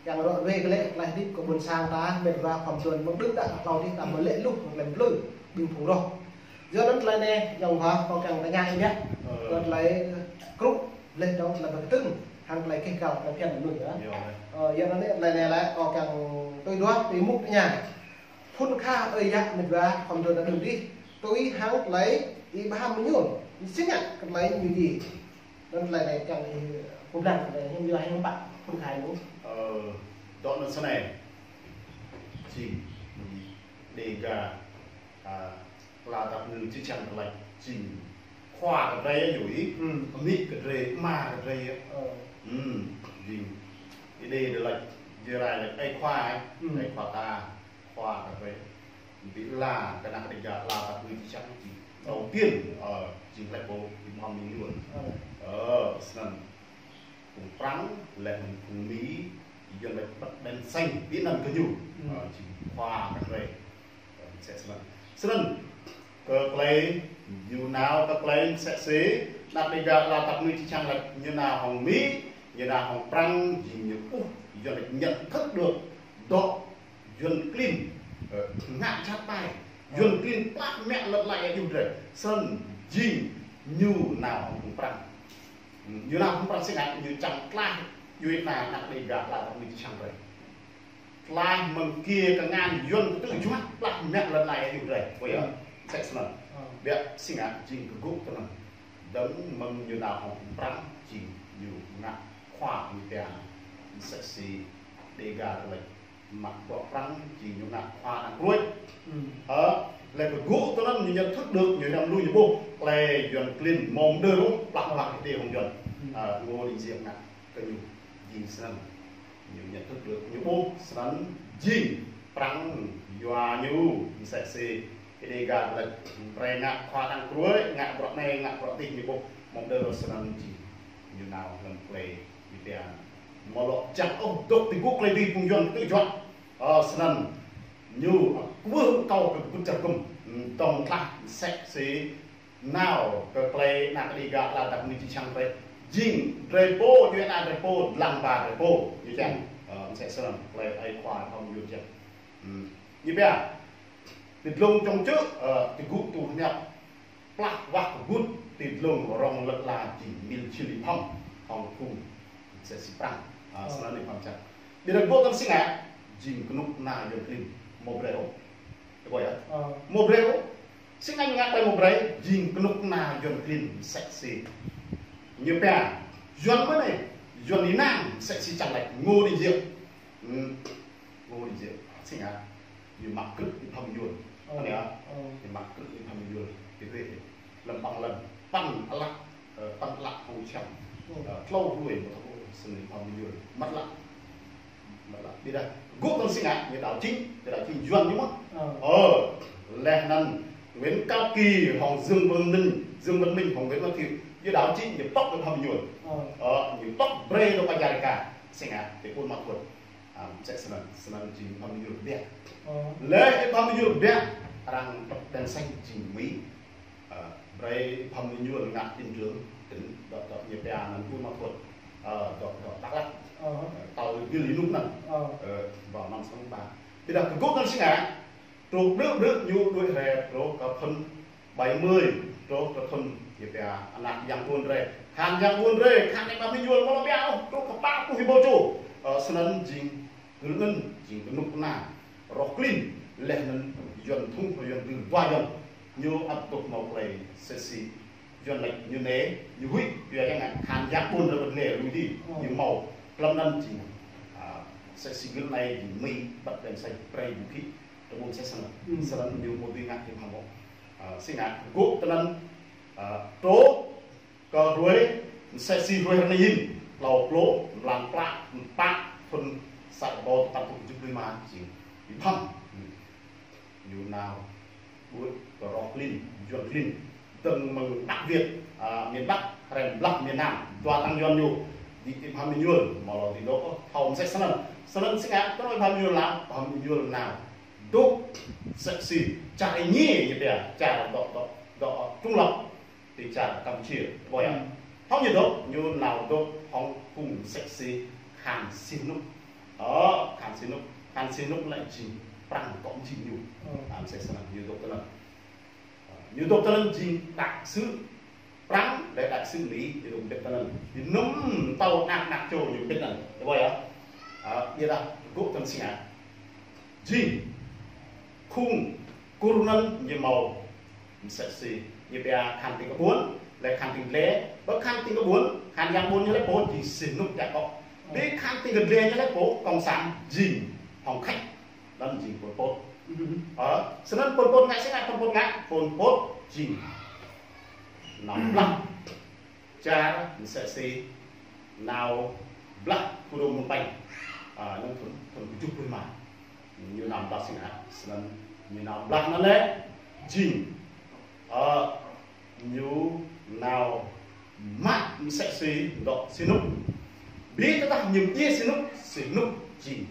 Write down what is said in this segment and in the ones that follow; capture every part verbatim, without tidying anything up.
Kiăng rŏ ruai kơ lĕ tơlơi hơdip kơ ƀôn sang ta, mĕt wa khŏm tuan mơ̆ng đưm đă hlâo dih ta mă lĕ luh, mă lĕ blư̆, ƀing phung roh. Yua anŭn tơlơi anai, yŏng wa, kâo kiăng tơña ih biă. Ơ. Kơ tơlơi krŭ, leh dong tơlơi pơkơtưng, hăng tơlơi keh kal, tơlơi phiăn anŭn yơh. Yơh. Ơ, yua anŭn tơlơi anai lĕ, kâo kiăng tui duah, tui mŭk tơña. Phŭn kha ơi yă mĕt wa khŏm tuan đưm đă dih, tui hăng tơlơi ih pơham mơñum, ih sĭt ngă kơ tơlơi ñu djai. Anŭn tơlơi anai kiăng ih pơblang tơlơi hiư̆m yua hiư̆m pă phŭn kha ñu. Ơ, dŏ anŭn sơnai. Jing, Đêga, a, ala tap ngư čư̆ čhiăng tơlơi jing khua kơ drơi yơh ñu ih. Hmm. Amĭ kơ drơi, ama kơ drơi yơh. Ơ. Hmm, jing. Ih đe tơlơi, jing rai tơlơi ơi khua, ơ. Hmm. Ơi khua ta, khua kơ drơi. Ƀing ala, kơ ană Đêga ala tap ngư čư̆ čhiăng jing. Đầu tiên, ơ, jing hlơi pô, ih pơham mơñum. Ơ. Ơ, sơnăn. Phung Prăng, leh anŭn phung Mi, Yuan lĕ bật đèn xanh, ƀing anŭn kơ ñu. Hmm. Ơ, jing khua kơ drơi. Ơ, mơsĕ sơnăn. Sơnăn, kơ tơlơi, ñu nao kơ tơlơi mơsĕ si, ană Đêga ala tap ngư čư̆ čhiăng lĕ, ñu nao hăng Mi, ñu nao hăng Prăng, jing ñu ƀuh, Yuan lĕ nhận thức được, dŏ Yuan klin, ơ, ngă jhat ƀai. Ơ. Yuan klin plah mă lŏn tơlơi ih djru drơi. Sơnăn jing ñu nao hăng phung Prăng. Ñu nao hăng phung Prăng sĭt ngă ñu čang tlaih djuai ană, ană Đêga ala tap ngư čư̆ čhiăng drơi. Tlaih mơ̆ng kiăng kơ ngăn Yuan kơtư̆ juăt plah mă lŏn tơlơi ih djru drơi. Ơ yơh. Ơ. Mơsĕ sơnăn. Ơ. Biă sĭt ngă jing kơ gŭ tơnăn. Dơ̆ng mơ̆ng ñu nao hăng phung Prăng jing ñu ngă khua ñu pia mơsĕ si Đêga tơlơi. Mă bruă Prăng jing ñu ngă khua đang kruĕ. Hmm. Ơ, leh kơ gŭ tơnăn ñu nhận thức được ñu hiam lu ñu ƀuh. Tơlơi Yuan klin mơ̆ng đơ ruh plah plah kơ tơlơi hăng Yuan. Hmm. Ơ, Ngô Đình Diệm ngă kơ ñu jing sơnăn. Ñu nhận thức được ñu ƀuh sơnăn jing Prăng yua ñu mơsĕ si Đêga tơlơi brơi ngă khua đang kruĕ, ngă bruă anai, ngă bruă dih ñu ƀuh. Mơ̆ng đơ ruh sơnăn jing ñu nao lăm tơlơi Ih pia, mơ̆ lŏ čang ôh dŏ tơgŭ tơlơi dih phung Yuan kơtư̆ juăt. Ơ, sơnăn ñu, ơ, kwưh kâo kơ pơčah kŭm, ơ, tong tlah mơsĕ si nao kơ tơlơi ană Đêga ala tap ngư čư̆ čhiăng drơi. Jing drơi pô, ñu ană drơi pô, dlăng ba drơi pô, ñu čang. Ơ, mơsĕ sơnăn, tơlơi ơi khua hăng ñu čang. Ơ, ñu pia, tơdlông čong čư̆, ơ, tơgŭ tuh ñăp. Plah wah kơbŭt tơdlông rŏng lăt la jing mil čili phăm hăng phung mơsĕ si Prăng. Ơ, ơ, sơnăn ih pơham čang. Ƀiădah gŭ tơnăn sĭt ngă jing kơnuk kơna Yuan klin mơ̆ brơi ôh. Ih ƀuh yơh? Ơ. Mơ̆ brơi ôh. Sĭt ngă ñu ngă tơlơi mơ̆ brơi jing kơnuk kơna Yuan klin mơsĕ si. Ñu pia, Yuan mơ̆ anai, Yuan ih nao mơsĕ si čang laĭ Ngô Đình Diệm. Ơ. Ngô Đình Diệm, sĭt ngă, ñu mă krư̆ ih pơham mơñum. Ơ, anai yơh, ơ, ñu mă krư̆ ih pơham mơñum, ih huĭ, lăm păng lăn, păng ală, ơ, păng ală hăng čăm. Ơ. Ơ, tlâo hruê mơ̆ thâo ôh, sĭt ih pơham mơñum, măt ală. Măt ală. Ƀiădah, gŭ tơnăn sĭt ngă, ñu đaŏ čing, ñu đaŏ čing Yuan ñu mơ̆n. Ơ. Ơ, leh anăn, Nguyễn Cao Kỳ, hăng Dương Văn Minh, Dương Văn Minh, hăng Nguyễn Văn Thiệu, ñu đaŏ čing, ñu pŏk ih pơham mơñum. Ơ. Ơ, ñu pŏk brơi dŏ pơ Amerika, sĭt ngă, ti Buôn Ma Thuột. Ơ, mơsĕ sơnăn, sơnăn jing pơham mơñum biă. Ơ. Leh ih pơham mơñum biă, arăng pơkơđen sĕng jing Mi. Ơ, brơi pơham mơñum ngă tỉnh trưởng, tỉnh, dŏ, dŏ, ñu pia anăn Buôn Ma Thuột. Ơ, dŏ, dŏ, Đắk Lắk. Ơ. Ơ, tơl gil ih nŭk anăn. Ơ. Ơ, ƀơi năm sáu ba. Ƀiădah kơ gŭ tơnăn sĭt ngă, truh ƀrư̆ ƀrư̆ ñu đuaĭ rai, truh kơ thŭn bảy mươi, truh kơ thŭn, ñu pia, ană Yang Ƀuôn Rê. Khan Yang Ƀuôn Rê, khan anai pơham mơñum, mơ̆ lŏ biă ôh, truh kơ pă pluh hibô čô. Ơ, sơnăn jing, gơ̆ anŭn, jing kơnuk kơna. Roh klin, leh anŭn Yuan thŭng, Yuan tơl dua Yuan. Ñu ăt dŏ hmâo tơlơi mơsĕ si. Yuan laĭ ñu anai, ñu huĭ, yua yang ngă khan Yang Ƀuôn Rê bơ̆t lĕ lui dih, ơ, ñu hmâo. Hlăm anăn jing, ơ, mơsĕ si gơ̆ anai jing Mi, băt đen sai, brơi ƀu khĭ. Tơƀuh mơsĕ sơnăn. Ơ. Sơnăn ñu mơ̆ dưi ngă ih pơham ôh. Ơ, sĭt ngă, gŭ tơnăn, ơ, truh kơ hruê, mơsĕ si hruê rơnai yin, tlâo pluh, mlan pă, pă, thŭn sa rơbâo tơpăn rơtuh tơjuh pluh rơma, jing ih pơham. Ơ. Ñu nao, ƀuh, kơ roh klin, Yuan klin, dơ̆ng mơ̆ng Bắc Việt, ơ, miền Bắc, hrăm blah miền Nam, dua tăng Yuan ñu, dih ih pơham mơñum, mơ̆ lŏ dih dŏ, thâo mơsĕ sơnăn. Sơnăn sĭt ngă, tơlơi pơham mơñum lăm, pơham mơñum nao. Dŏ, mơsĕ si, čar ih ñi, ñu pia, čar dŏ, dŏ, dŏ, trung lập, ti čar Campuchia, ƀuh yơh. Ơ. Thâo ñu dŏ, ñu nao dŏ, hăng phung mơsĕ si, khan sĭt nŭk. Ơ, Khan Sihanouk, Khan Sihanouk lĕ jing Prăng kŏ jing ñu. Ơ. Ơ, msĕ snăn ñu dŏ tơ anăn. Ơ, ñu dŏ tơ anăn jing đại sứ Prăng lĕ đại sứ Mỹ, ñu dŏ mbĭt tơ anăn. Ñu nŭm tâo anak anak čô ñu mbĭt anăn. Ơ, ƀuh yơh. Ơ, ƀiădah gŏ tơ anăn si ngă. Jing khung kur anăn ñu hmâo msĕ si ñu pia Khan Tinh Kơ Ƀuôn, lĕ Khan Tinh Kơ Dlê, ƀơ Khan Tinh Kơ Ƀuôn, Khan Yang Ƀuôn ñu lĕ pô jing Sihanouk Yang Kŏ. Bi Khan Tinh Kơ Dlê ñu lĕ pô cộng sản jing Hồng Khách, anăn jing Pol Pot. Ơ, snăn Pol Pot ngă si ngă, Pol Pot ngă, Pol Pot jing nao blah čar msĕ si nao blah thủ đô Phnom Penh. Ơ, anăn thŭn, thŭn kjuh pluh êma. Ñu nao blah si ngă, snăn ñu nao blah anăn lĕ jing, ơ, ñu nao mă msĕ si dŏ Sihanouk. Bi tơdah ñu djiê Sihanouk, Sihanouk jing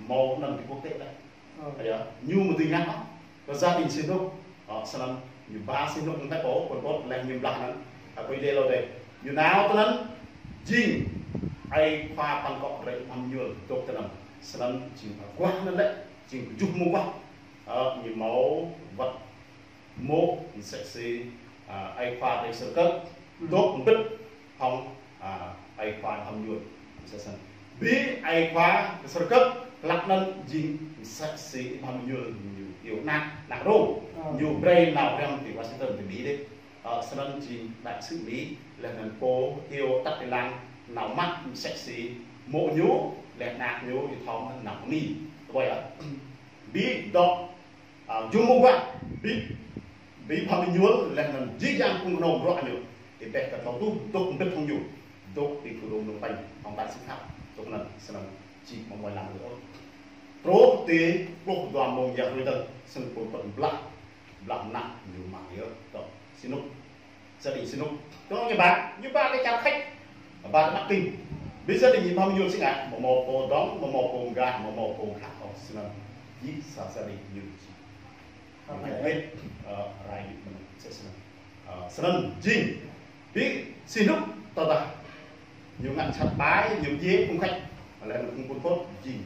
hmâo anăn ti quốc tế lĕ. Ơ. Ơ, yơh, ñu mơ̆ dưi ngă ôh. Kơ gia đình Sihanouk, ơ, snăn ñu ba Sihanouk anăn tơ pô, Pol Pot lĕ ñu blah anăn. Ơ, ƀơi dê lô dê. Ñu nao tơ anăn jing ai khua păn kŏ drei Y Bham Êñuôl dŏ tơ anăn. Snăn jing aguah anăn lĕ, jing kjuh mông aguah. Ơ, ñu hmâo wăt mô̆ msĕ si, ơ, ai khua drei Sơrkơk, dŏ mbĭt hŏng, ơ, ai khua Y Bham Êñuôl. Msĕ snăn. Bi ai khua Sơrkơk, hlăk anăn jing msĕ si Y Bham Êñuôl ñu iâu anak, anak rông. Ơ. Ñu brei nao hriăm ti Washington, ti Mỹ dê. Ơ, snăn jing đại sứ Mỹ, leh anăn pô iâu tăt ti lăng nao mă msĕ si mô̆ ñu, leh anak ñu, ñu thâo nao Mi. Ơ, ƀuh yơh. Bi dŏ Ơ, jum mông aguah, bi, bi Y Bham Êñuôl, leh anăn jih jang phung kơnong bruă ñu. Ti ƀĕ kơ tlâo êtuh, dŏ mbĭt hŏng ñu. Dŏ ti thủ đô Phnom Penh, hŏng đại sứ Pháp, dŏ anăn snăn jing mơ̆ng mơai lăm lơ ôh. Truh ti pluh dua mông yơh hruê dơ̆ng, snăn Pol Pot blah, blah mnă ñu mă yơh, dŏ Sihanouk. Gia đình Sihanouk. Tơ ñu ba, ñu ba ti čar Khač. Ba ti Bắc Kinh. Bi gia đình Y Bham Êñuôl si ngă, mơ̆ hmâo pô dŏng, mơ̆ hmâo pô mgah, mơ̆ hmâo pô mkă, ôh, snăn. Jih sa gia đình ñu. Ơ, ñu rai ñu mơ̆n, msĕ snăn. Ơ, snăn jing. Bi Sihanouk tơdah ñu ngă čăt ƀai, ñu djiê phung Khač. Leh anăn phung Pol Pot jing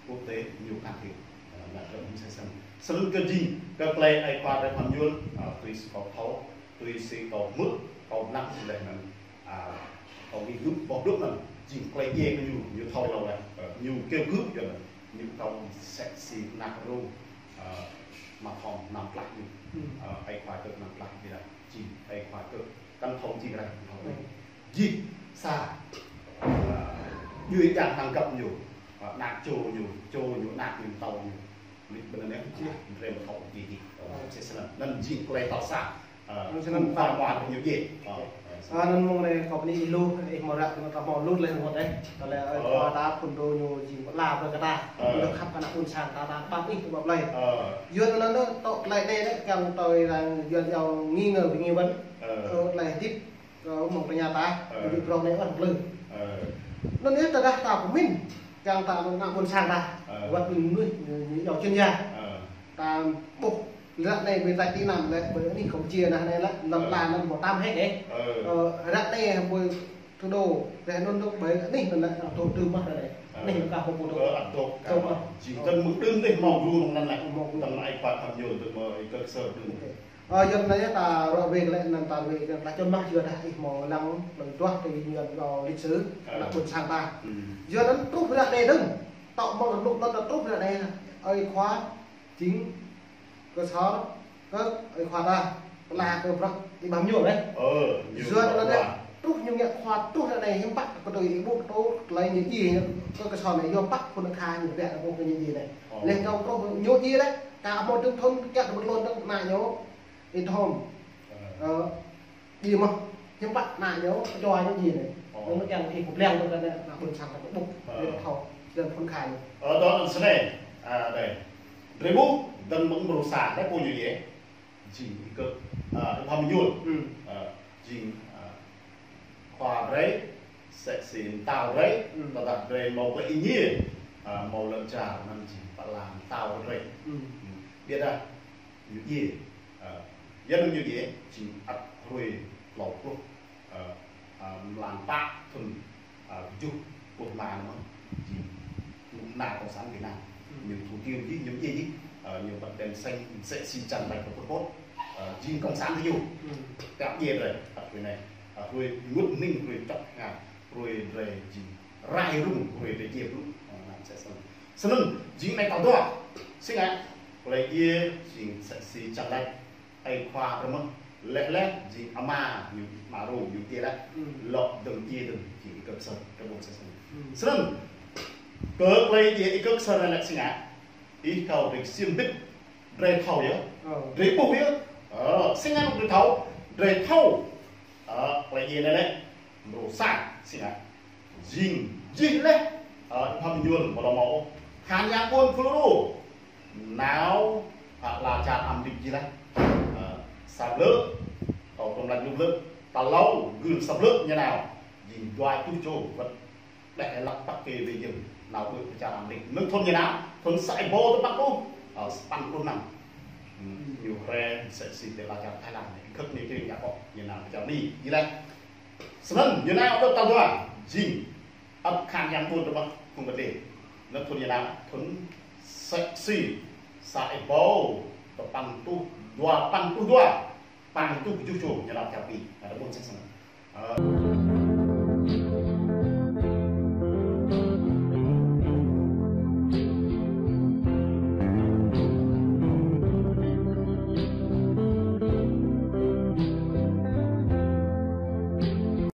quốc tế ñu can thiệp. Ơ, ngă kơ msĕ snăn. Snăn kơ jing, kơ klei ai khua drei Y Bham Êñuôl, ơ, tui si kâo thâo, tui si kâo hmư̆, kâo mnă leh anăn, ơ, kâo ƀuh boh blŭ anăn, jing klei djiê kơ ñu, ñu thâo êlâo leh, ơ, ñu kơkuh yơh anăn, ñu thâo msĕ si anak rông, ơ, mă thŏng năm plah ñu. Ơ, ai khua kơ năm plah ñu leh, jing ai khua kơ kăn thâo jing rah, kăn thâo. Jih sa, ơ, djuê jang năng găp ñu, ơ, anak čô ñu, čô ñu, anak ñu, tâo ñu. Mĭt ƀơi anăn yơh, jih, drei mă thâo jih jih. Ơ, msĕ snăn. Anăn jing klei tal sa. Ơ, anăn snăn khua mă ñu djiê. Ơ, ơ, anăn mơ̆ng anei kâo bơni ih lu, ih mơ̆ ră anăn ta hmâo lu leh anăn wăt dih. Tơlơi ơi khua ta phŭn dô ñu jing pơala brơi kơ ta. Ơ. Ñu khăp kơ ană ƀuôn sang ta, ta pap ih kơ ƀă blai. Ơ. Yua anăn anăn tŏ tơlơi anei dih, kiăng tui arăng yua yua nghi ngờ, nghi vấn. Ơ. Ơ, tơlơi hơdip. Kơ mơ̆ng tơña ta, ơ, ƀu djơ̆ prŏng anei ƀă blư. Ơ. Anăn yơh tơdah ta pơmĭn, kiăng ta anăn ană ƀuôn sang ta, ơ, wăt ƀing mnuih, ñu, ñu iâu chuyên gia. Ơ. Ta ƀuh, ră anei ƀơi tač ti anăn lĕ, ƀơi anih Campuchia anăn anei lĕ, lăm, ơ, pla anăn ƀu tam hĕ dih. Ơ. Ơ, ră anei ƀơi thủ đô, ră anŭn dŏ ƀơi anih anăn lĕ, ăt dŏ tơm mơh ră anei. Ơ. Anih anŭn kah pô dŏ. Ơ, ăt dŏ. Tơm mơh. Jing tơm mơ̆ng đưm dih hmâo djru anăn lĕ. Hmâo djru. Tơm ai khua Bham Êñuôl, tơm ai kơ kơsơr đưm. Ok. Ơ, yua anăn yơh ta ruă wê lĕ anăn ta ruă wê anăn ta čŏng mă yua dah ih mơ̆ lăng lăng duah ti ñu yua lịch sử, ơ, ană ƀuôn sang ta. Hm. Yua anăn truh ră anei dơ̆ng, tŏ mơ̆ng rơnŭk anăn ta truh ră anei, ơi khua, jing, kơsơr, kơ, ơi khua ta, pơala kơ bruă Y Bham Êñuôl dih. Ơ, ñu yua anăn yơh, truh ñu ngă khua truh ră anei hiư̆m pă, kơ tui ih ƀuh tui tơlơi ñu djiê, kơ kơsơr anei yua pă phŭn kha ñu biă ƀuh kơ ñu djiê anei. Ơ. Leh anŭn truh ñu djiê dih, ta hmâo dơ̆ng thŭn, kiăng dơ̆ng tlôn dơ̆ng ană ñu, Ih thâo. Ơ. Ơ, djiê mơh, hiư̆m pă ană ñu, čô ñu djiê anei. Ơ. Anŭn mơ̆ kiăng ih pơblang kơ ană, ană ƀuôn sang ta ƀuh. Ơ. Ñu thâo, lăn phŭn kha ñu. Ơ, dŏ anăn snei. Ơ, dih. Drei ƀuh, dơ̆ng mơ̆ng mrô sa, dih pô ñu djiê. Jing Y Kơk, ơ, Y Bham Êñuôl. Hm. Ơ, jing, ơ, khua drei, msĕ si mtao drei, hm, tơdah drei hmâo klei êngiê, ơ, hmâo lŏn čar anăn jing pơala mtao drei. Hm. Hm. Ƀiădah, ñu djiê, ơ, yua anŭn ñu djiê, jing ăt hruê tlâo pluh, ơ, ơ, mlan pă thŭn, ơ, kjuh pluh êma anăn mơ̆n, jing, Đảng Cộng sản Việt Nam. Ñu thủ tiêu jih, ñu djai jih, ơ, ñu bật đèn xanh, msĕ si čang lač kơ Pôl Pôt. Ơ, jing Cộng sản tơ ñu. Tơdah djai rai, tơdah hrơi anai. Ơ, hrơi mŭt ning, hrơi čŏk ngă, hrơi rai jing rai rŭng, hrơi rai djai rŭng. Ơ, anŭn msĕ snăn. Snăn, jing anai tal dua. Si ngă, tơlơi djai jing msĕ si čang lač Ơi Khua rơmơ̆, laih laih jing ama ñu, ama rô ñu djai laih. Lŏ dơ̆ng djai dơ̆ng jing Y Kơk Ksơr, kơ ƀuôn sang snăn. Snăn, kơ tơlơi djai Y Kơk Ksơr anai lĕ si ngă. Ih kâo drơi ksiêm bit, drơi thâo yơh. Drơi ƀuh yơh. Ơ, si ngă drơi thâo, drơi thâo. Ơ, tơlơi djai anai lĕ, mrô sa, si ngă. Jing, jih laih, ơ, pham ñuôn, ƀu lŏ mâo. Khăn yang ƀuôn Fulro. Nao, ơ, ala čar Amrik jih laih. Ơ, sa blư̆, kâo tŏng lač lu blư̆. Tal tlâo, gưl sa blư̆ ñu nao. Jing dua rơtuh čô, wơ̆t đeh lăk păk kơ wê jing. Nao ƀơi čar Amrik. Nŭn thŭn ñu nao, thŭn sa êbâo tơpăn pluh, ơ, sapăn pluh năm. Ñu rai msĕ si tơ ala čar Thái Lan. Khăp ñu kơ ñu kŏ, ñu nao čar Mi, jih laih. Snăn, ñu nao ƀơi tal dua, jing ăt khăn yang ƀuôn tơƀah phung ƀơi lĕ. Nŭn thŭn ñu nao, thŭn msĕ si sa êbâo tơpăn rơtuh dua păn pluh dua, păn rơtuh kơjuh čô ñu nao čar Mi, nao ƀơi ƀuôn sang snăn. Ơ.